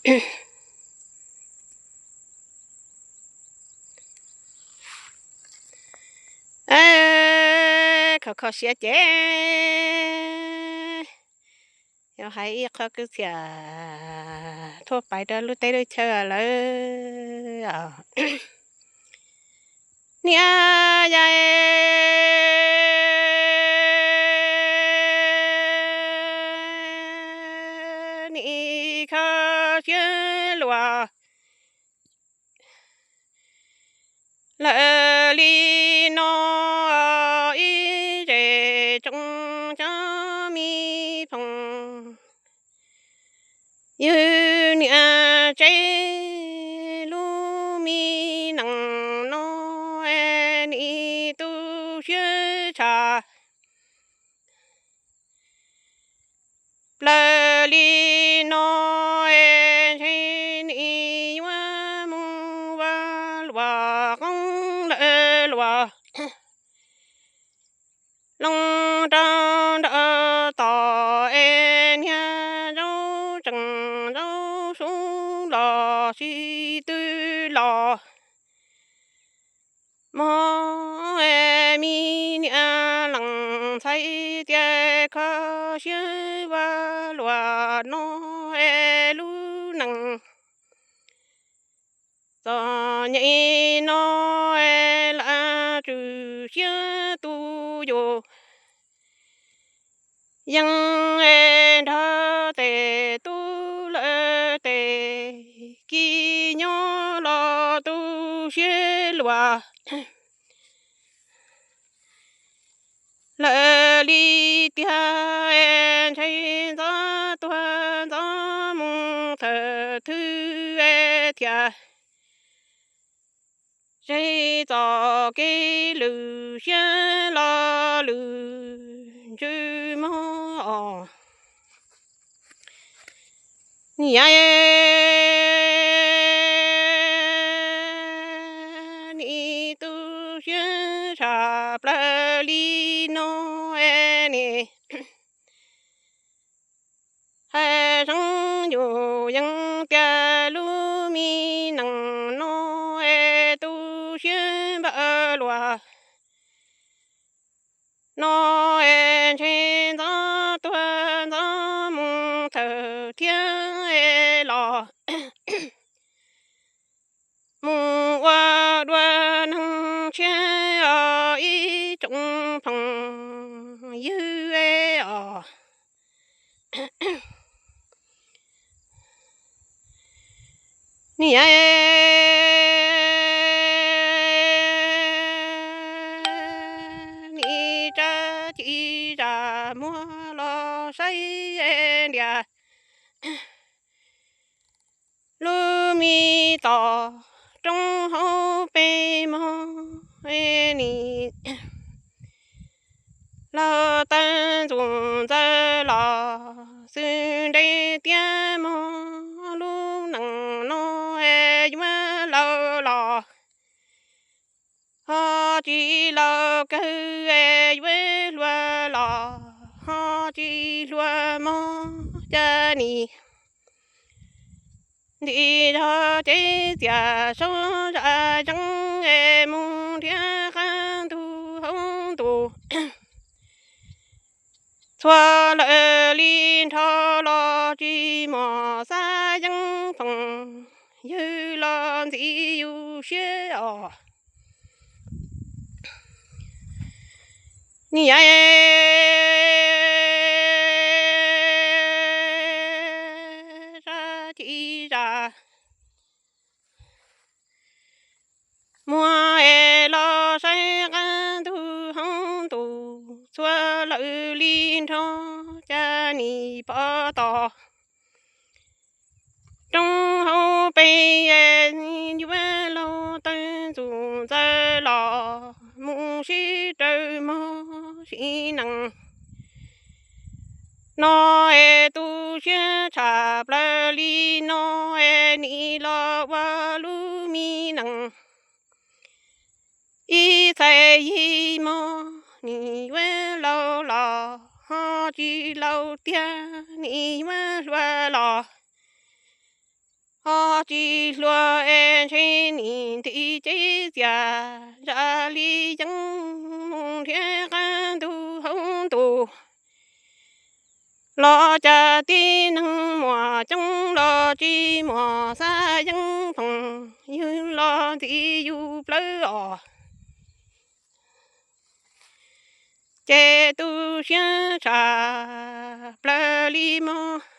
Kho kho siab ces yog hais ib qho kwv txhiaj thuaj pais rau lub teb lub chaw lawm. Niam yais, nim kho siab luag lawm li no ib zej tsoom cov me phooj ywg, niam tsev lub me neej no es nim tu siab tshaj plaws li no es ntshe nim yuav mus ua luam qoob lawm luam loo rau nraum tod es niag zaub tseem zaub sub los sib twv los mog. Es me niam leej ntxhais tias kho siab ua luam no es lub neej txom nyem no es lam tswm siab tu yus yeej es nrog tes tub lawm tes kis nyob los tu siab luag lawm li tiag. Es ntshe ntxov tuag ntxov mus thawm thwj es thiaj ze txoj kev lwm siab los lwm ntsws mog. Niam, nim tu siab tshaj plaws li no es nim hais zoo yus yeej tias lub me neej no es tu siab npaum luaj no es ntshe ntxov tuag ntxov mus thawm thiab es los mus ua dua neeg tshiab os ib tsoom phooj ywg os. Niam, nim tsa ci zam muag los saib ntiag lub me tom roob hauv pes mog, nim laug tawb ntxuj ntxawg los xwb ntev tiag mog, lub neej no yuav laus los ho tsis laus kawg, yuav hluas los ho tsis hluas mog, cas nim ntim zog cev txias sab zaj zeeb es mus nrhiav qab ntug hauv ntus. Txhua lawm li nrho los tsis muaj xab yeeb phooj ywg los ntxim yus siab os. Niam, zaj ci zam muag es los saib qab ntug hauv ntus, txhua lawm li nrho cas nim pov tos roob hauv pes, yuav laug tawb ntxuj ntxawg los mus sib raws mog sim neej no es tu siab tshaj plaws li no es nim los ua lub me neej ib txhais yig mog, nim yuav laus los ho tsis laus tiag, nim yuav hluas los Ho tsis hluas es ntshe nim nti ces txias zam li yeeb mus nrhiav qab ntug hauv ntuj. Los cas tib neeg muaj coob los tsis muaj xav yeeb phoom, yug los ntxiv yus plawv os. Ces tu siab tshaj plaws li mog.